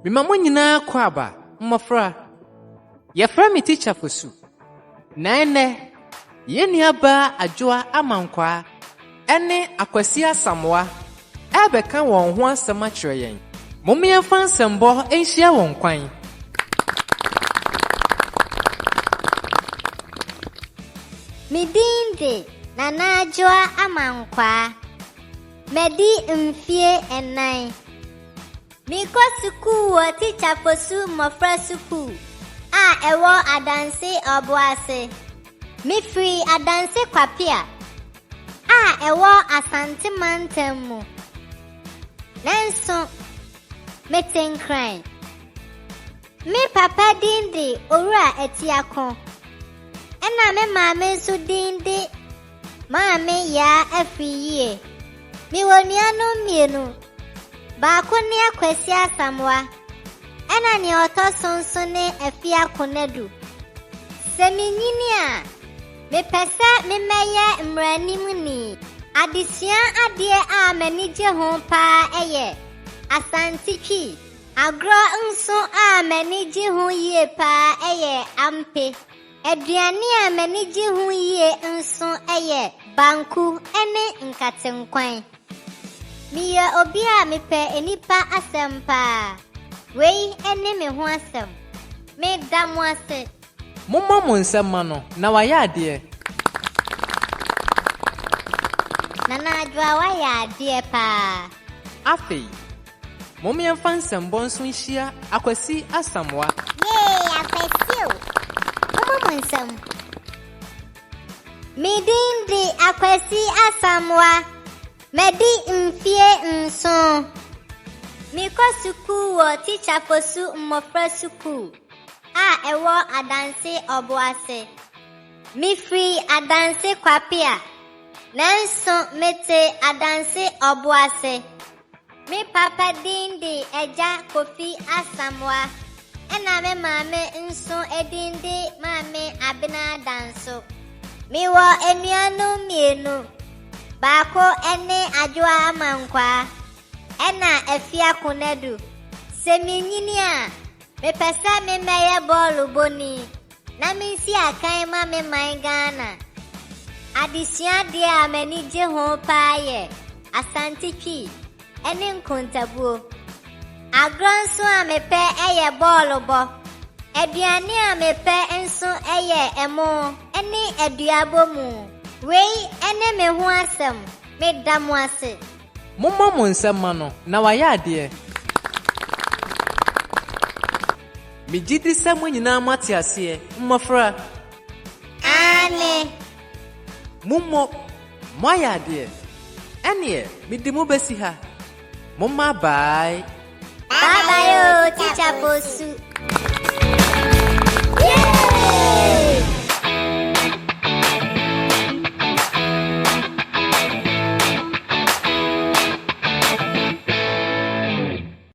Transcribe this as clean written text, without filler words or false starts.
Mema mo nyinaa akwaaba, mmɔfra. Yɛfrɛ me Tikya Fosu. Na ɛnnɛ, yɛn nuabaa Adwoa Amankwaa ne Akwasi Asamoah rebɛka wɔn ho asɛm akyerɛ yɛn. Mom yɛmfa nsɛmbɔ nhyia wɔn kwan. Me din de Nana Adwoa Amankwaa. Madi mfie nnan. Mekɔ sukuu wɔ Tikya Fosu Mmɔfra Sukuu a ɛwɔ Adanse Ɔboase. Mefiri Adanse Kwapea a ɛwɔ Asante Mantam mu. Nanso, mete Nkran. Me papa din de Owura Atiako, ɛna me maame nso din de Maame Yaa Afriyie. Mewɔ nuanom mmienu. Baako ne Akwasi Asamoah, ɛna nea ɔtɔ so nso ne Afia Konadu. Sɛ menyini a, mepɛ sɛ memɛyɛ mmaranimni. Adesua adeɛ a m'ani gye ho paa yɛ Asante Twi. Agorɔ nso a m'ani gye ho yie paa yɛ ampe. Aduane a m'ani gye ho yie nso yɛ banku ne nkatenkwan. Meyɛ obi a mepɛ nnipa asɛm paa. Wei ne me ho asɛm. Meda mo ase. Mommɔ mo nsam mma no, na wayɛ adeɛ. Nana Adwoa wayɛ adeɛ paa. Afei, mom yɛmfa nsɛmbɔ nso nhyia Akwasi Asamoah. Yay Akwasi o! Mommɔ mo nsam. Me din de Akwasi Asamoah. Madi mfie nson. Mekɔ sukuu wɔ Tikya Fosu Mmɔfra Sukuu a ɛwɔ Adanse Ɔboase. Mefiri Adanse Kwapea, nanso mete Adanse Ɔboase. Me papa din de Agya Kofi Asamoah ɛna me maame nso din de Maame Abena Danso. Mewɔ anuanom mmienu. Baako ne Adwoa Amankwaa ɛna Afia Konadu. Sɛ menyini a, mepɛ sɛ memɛyɛ bɔɔlobɔni na mensi akan ma me man Ghana. Adesua adeɛ a m'ani gye ho paa yɛ Asante Twi ne nkontabuo. Agorɔ nso a mepɛ yɛ bɔɔlobɔ. Aduane a mepɛ nso yɛ ɛmo ne aduabɔmu. Wei ne me ho asɛm. Meda mo ase. Mommɔ mo nsam mma no, na wayɛ adeɛ. Megye di sɛ mo nyinaa moate aseɛ, mmɔfra. Aane. Mommɔ, moayɛ adeɛ. Ɛnneɛ, mede mo bɛsi ha. Momma bye. Bye bye oo, Tikya Fosu.